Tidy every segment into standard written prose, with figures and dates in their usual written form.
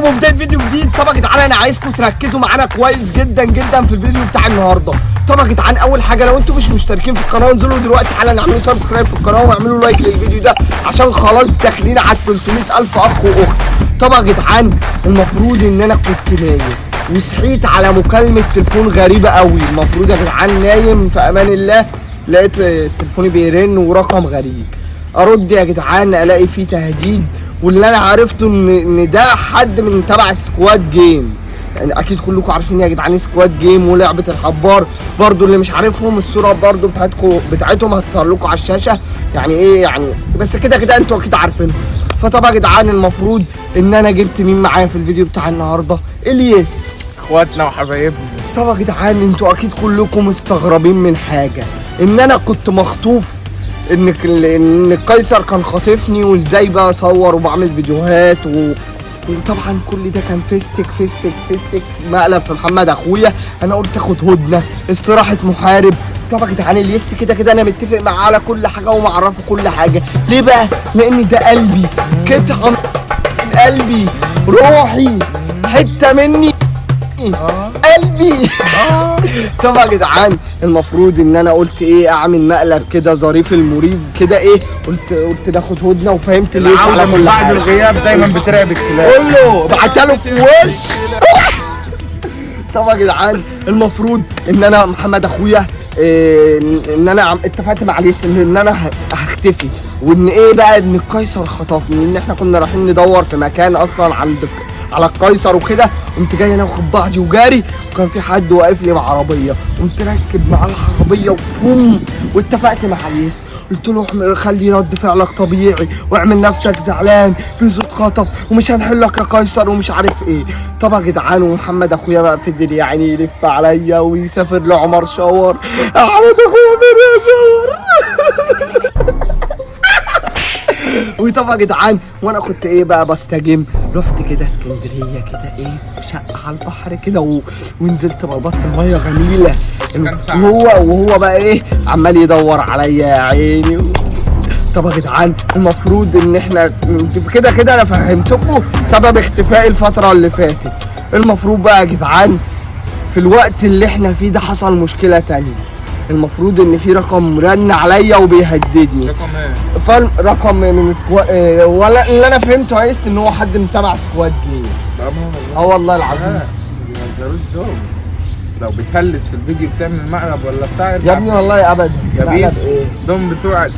بيكم وبداية فيديو جديد. طبعا يا جدعان انا عايزكم تركزوا معانا كويس جدا جدا في الفيديو بتاع النهارده. طبعا يا جدعان اول حاجة لو انتم مش مشتركين في القناة انزلوا دلوقتي حالا اعملوا subscribe في القناة واعملوا like للفيديو ده عشان خلاص داخلين على 300,000 اخ واخت. طبعا يا جدعان المفروض ان انا كنت نايم وصحيت على مكالمة تليفون غريبة قوي. المفروض يا جدعان نايم في امان الله، لقيت تليفوني بيرن ورقم غريب. ارد يا جدعان الاقي فيه تهديد، واللي انا عرفته ان ده حد من تبع Squid Game. يعني اكيد كلكم عارفين يا جدعان Squid Game ولعبه الحبار، برضو اللي مش عارفهم الصورة برضو بتاعتهم هتظهر لكم على الشاشة. يعني ايه يعني، بس كده كده انتوا اكيد عارفينهم. فطبعا يا جدعان المفروض ان انا جبت مين معايا في الفيديو بتاع النهارده؟ الياس، اخواتنا وحبايبنا. طبعا يا جدعان انتوا اكيد كلكم مستغربين من حاجة، ان انا كنت مخطوف، ان القيصر كان خاطفني، وازاي بقى اصور وبعمل فيديوهات وطبعا كل ده كان فيستك فيستك فيستك مقلب في محمد اخويا. انا قلت اخد هدنة استراحة محارب. طبعا يا جدعان اليس كده كده انا متفق معاه على كل حاجة ومعرفة كل حاجة. ليه بقى؟ لان ده قلبي، قطعه من قلبي، روحي، حتة مني، قلبي. طبعا يا جدعان المفروض ان انا قلت ايه، اعمل مقلب كده ظريف المريب كده، ايه قلت ناخد هدنة، وفهمت ليه على العودة كل من بعد حاجة. الغياب دايما بترعب الكلاب. قول له بعتها له في وش. طبعا يا جدعان المفروض ان انا محمد اخويا إيه، ان انا اتفقت مع ليس ان انا هختفي، وان ايه بقى، ان القيصر خطفني، ان احنا كنا رايحين ندور في مكان اصلا عند على القيصر وكده. قمت جاي انا واخد بعضي وجاري، وكان في حد واقف لي بعربيه، قمت راكب مع العربية وبوم، واتفقت مع الياس قلت له اعمل، خلي رد فعلك طبيعي واعمل نفسك زعلان بصوت خطف ومش هنحلك يا قيصر ومش عارف ايه. طبعا يا جدعان ومحمد اخويا بقى فضل يعني يلف عليا ويسافر لعمر شاور. احمد اخويا فين يا شاور؟ وطبعا يا جدعان وانا كنت ايه بقى بستجم، رحت كده اسكندرية كده ايه في شقه على البحر كده ونزلت بلبط المية جميلة، وهو بقى ايه عمال يدور عليا يا عيني. طب يا جدعان المفروض ان احنا كده كده انا فهمتكم سبب اختفائي الفترة اللي فاتت. المفروض بقى يا جدعان في الوقت اللي احنا فيه ده حصل مشكلة تانية. المفروض ان في رقم رن عليا وبيهددني. رقم ايه؟ رقم من Squid، ولا اللي انا فهمته عايز ان هو حد متابع Squid Game. اه والله العظيم ما بينزلوش دول. لو بتهلس في الفيديو بتعمل مقلب ولا بتاع يا ابني والله ابدا. يا بيس ايه دول بتوع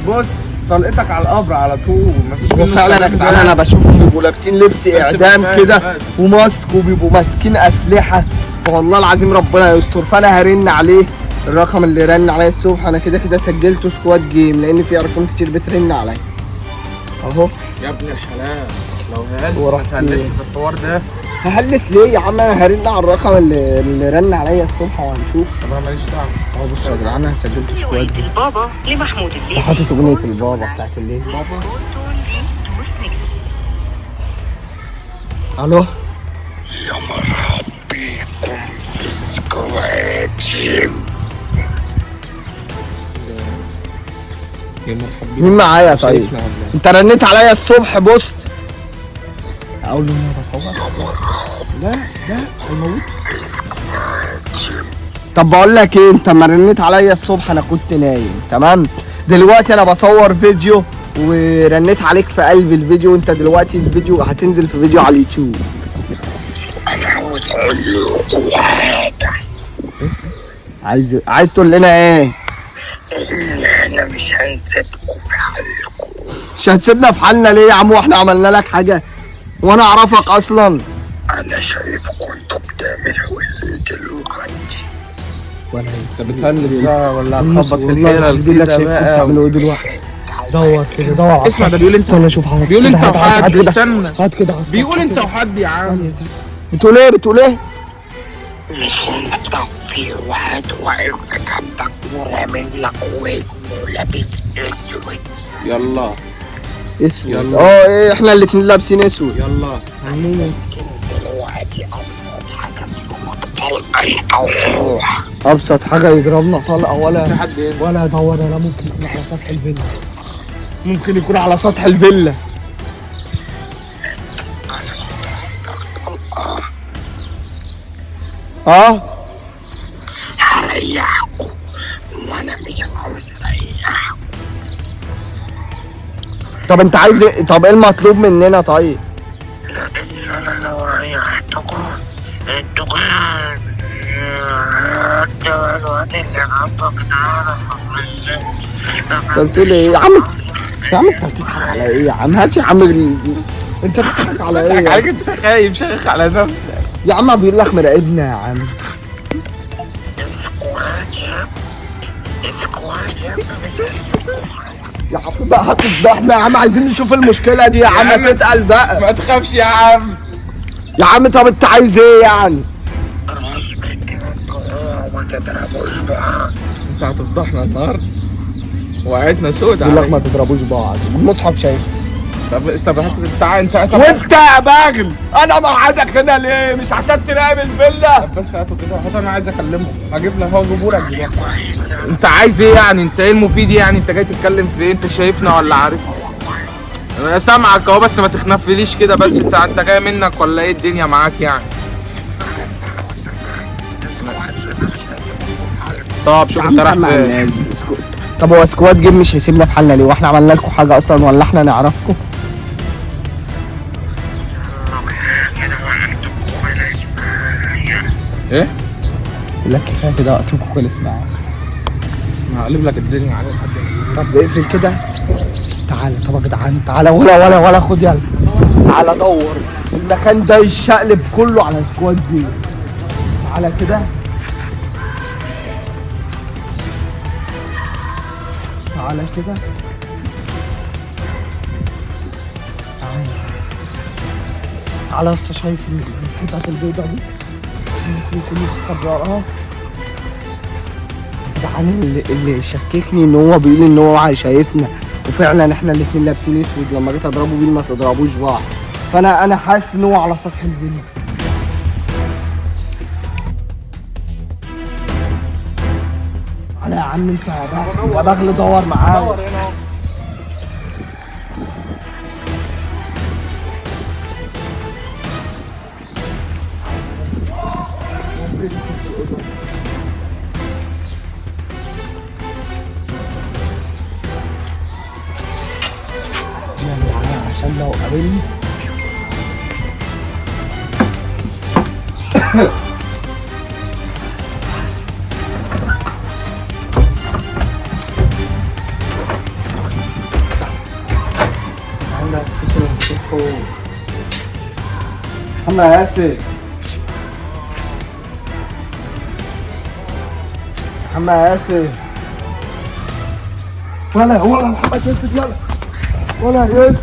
بص طلقتك على القبر على طول، مفيش منه وفعلا يا جدعان انا بشوفهم بيبقوا لابسين لبس اعدام كده وماسك، وبيبقوا ماسكين اسلحة، فوالله العظيم ربنا يستر. فانا هرن عليه الرقم اللي رن عليا الصبح، انا كده كده سجلته Squid Game لان في ارقام كتير بترن عليا اهو. يا ابن الحلال لو هلس هتهلس في الحوار ده. ههلس ليه يا عم؟ انا هرن على الرقم اللي رن عليا الصبح وهنشوف. طب انا ماليش دعوه. اهو بصوا يا جدعان انا سجلته Squad Game. البابا لمحمود الليثي. حاطط اغنية البابا بتاعت الليثي. بابا. الو يا مرحب بيكم في Squid Game. يا مرحب بيكم. مين معايا طيب؟ انت رنيت عليا الصبح. بص اقول له انا بصور. لا لا هيموت. طب بقول لك ايه، انت ما رنيت عليا الصبح انا كنت نايم، تمام؟ دلوقتي انا بصور فيديو ورنيت عليك في قلب الفيديو، وانت دلوقتي الفيديو هتنزل في فيديو على اليوتيوب. انا عاوز اقول لكم حاجة. عايز تقول لنا ايه؟ ان احنا مش هنسيبكم في حالكم. مش هتسيبنا في حالنا ليه يا عم؟ واحنا عملنا لك حاجة؟ وانا اعرفك اصلا؟ انا شايفكم انتوا بتعملوا ايه دلوقتي. ولا انت بتهلس بقى ولا هتخبط في الحيرة الحيرة بيقول لك شايفكم بتعملوا ايه دلوقتي. دور كده دور. اسمع ده بيقول انت، استنى اشوف حاجة. بيقول انت وحد. استنى هات كده، بيقول انت وحد يا عم. بتقول ايه؟ بتقول ايه؟ مش انت في واحد واقف جنبك ورامي لك ودن ولابس اسود. يلا اسود. يلا. اه ايه احنا الاتنين لابسين اسود. يلا هنموت دلوقتي ابسط حاجة تضربك طلقه او روح. ابسط حاجة يضربنا طلقه ولا في حد هنا ولا دور. انا ممكن يكون على سطح الفيلا. ممكن يكون على سطح الفيلا. انا اه هريحكوا، وانا مش عاوز اريحكوا. طب انت عايز ايه؟ طب ايه المطلوب مننا طيب؟ لان انا لو ريحتكوا انتوا كده الواد اللي جنبك ده انا. انت بتقول ايه يا عم؟ يا عم انت بتضحك على ايه يا عم؟ هات يا عم انت بتضحك على ايه يا عليك اسطى؟ انت خايف شيخ على نفسك يا عم بيقول لك مراقبنا يا عم. Squad Game مش هيسيبكوا. يا عم بقى هتفضحنا يا عم، عايزين نشوف المشكلة دي يا عم. عم. تتقل بقى ما تخافش يا عم. يا عم. طب انت عايز ايه يعني؟ غصب عنكم وما تضربوش بعض. انت هتفضحنا النهارده، وقعتنا سود بيقول لك عليك. ما تضربوش بعض، المصحف شايف. طب هات تعال انت. طب وانت يا باغل انا موعدك هنا ليه؟ مش عشان تراقب الفيلا؟ طب بس هاته كده، هات انا عايز اكلمه، هجيب لك هو اجيبه لك دلوقتي. كويس. انت عايز ايه يعني؟ انت ايه المفيد يعني؟ انت جاي تتكلم في ايه؟ انت شايفنا ولا عارفنا؟ انا سامعك اهو، بس ما تخنفليش كده. بس انت جاي منك ولا ايه الدنيا معاك يعني؟ طب شوف انت رايح سمع فين. الناس اسكت. طب هو Squad Game مش هيسيبنا في حالنا ليه؟ واحنا عملنا لكم حاجة اصلا ولا احنا نعرفكم؟ كده وقتكم خلص معايا. ايه؟ يقول لك كفاية كده وقتكم خلص معايا. انا هقلب لك الدنيا عليك لحد ما طب اقفل كده. تعالى طب يا جدعان تعالى، ولا ولا ولا خد يلا تعالى دور المكان ده يشقلب كله على Squad Game. تعالى كده تعالى كده تعالى تعالى يا اسطى. شايف الحتت البيضة دي؟ ممكن يكون مستخبي. جدعان اللي شككني ان هو بيقول ان هو شايفنا، وفعلا احنا الاتنين لابسين اسود. لما جيت اضربه بيه ما تضربوش بعض، فانا حاسس ان هو على سطح الفيلا. تعالى يا عم انت يا بغل، يا بغل دور معايا. دور هنا اهو. يلا معايا عشان لو قابلني. عندك ستة. محمد ياسر، محمد ياسر، ولا ولا محمد ياسر، ولا ولا ياسر.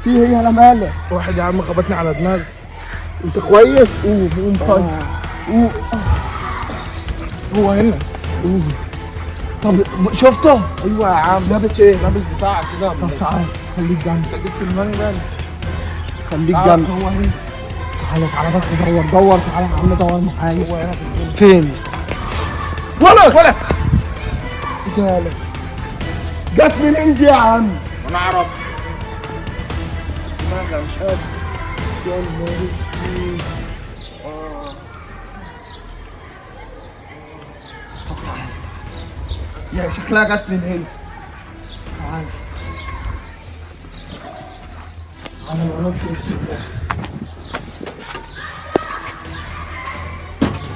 في ايه يا مالك؟ واحد يا عم خبطني على دماغي. انت كويس؟ قوم قوم طيب قوم. هو هنا. قوم. طب شفته؟ ايوه يا عم. لابس ايه؟ لابس بتاع كده. طب تعال خليك جنبي، انت جبت الماني ده. خليك جنبي. هو هنا. تعالى تعالى بس دور دور. تعالى يا عم دور معايا. هو هنا في الفيلا. فين؟ ولا ولا تعالى. جت منين دي يا عم؟ وانا اعرف. دماغي مش قادر. يا نهار اسود. طب تعالى يا شكلها جت من هنا. تعالى انا ما اعرفش ايه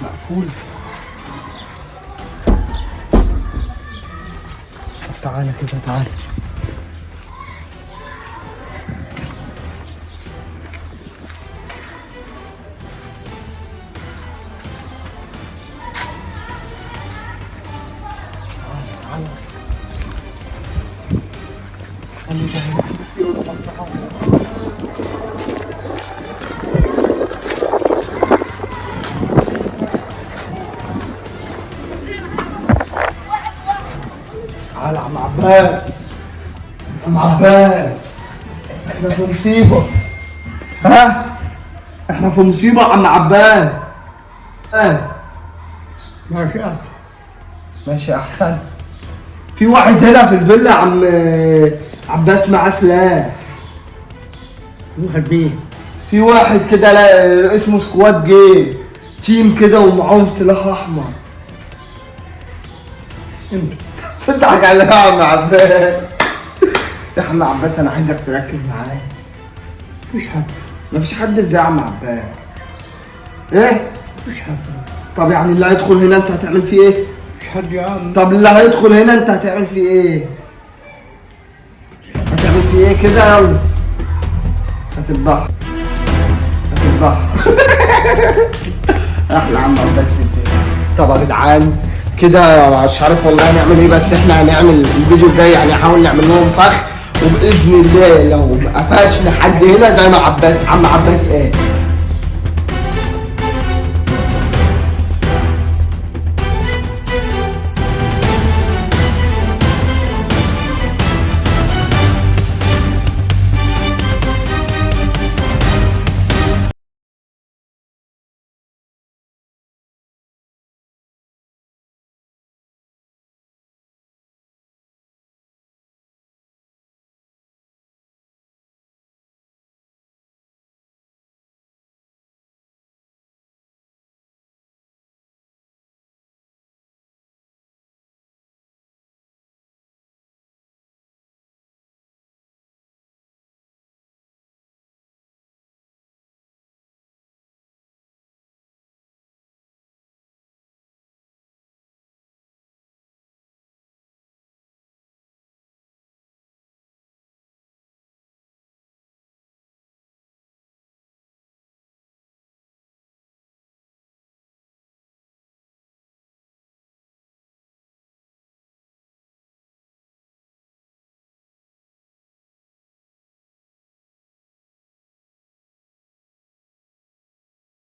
مقفول. طب تعالى كده تعالى. تعالى خلي ده هنا. في أوضة مفتوحة. تعالى يا عم عباس، عم عباس احنا في مصيبة. ها احنا في مصيبة يا عم عباس. ها ماشي احسن، ماشي احسن. في واحد هنا في الفيلا عم عباس معاه سلاح. واحد مين؟ في واحد كده اسمه Squad Game. team كده ومعاهم سلاح احمر. انت تضحك عليا يا عم عباس. يا عم عباس انا عايزك تركز معايا. مفيش حد. مفيش حد ازاي يا عم عباس؟ ايه؟ مفيش حد. طب يعني اللي هيدخل هنا انت هتعمل فيه ايه؟ مفيش حد يا عم. طب اللي هيدخل هنا انت هتعمل فيه ايه؟ هتعمل فيه ايه كده؟ يلا هتذبحه هتذبحه. احلى عم عباس في الدنيا. طب يا جدعان كده مش عارف والله هنعمل ايه، بس احنا هنعمل الفيديو الجاي يعني هنحاول نعمل لهم فخ، وباذن الله لو ما قفشنا حد هنا زي ما عباس عم عباس قال.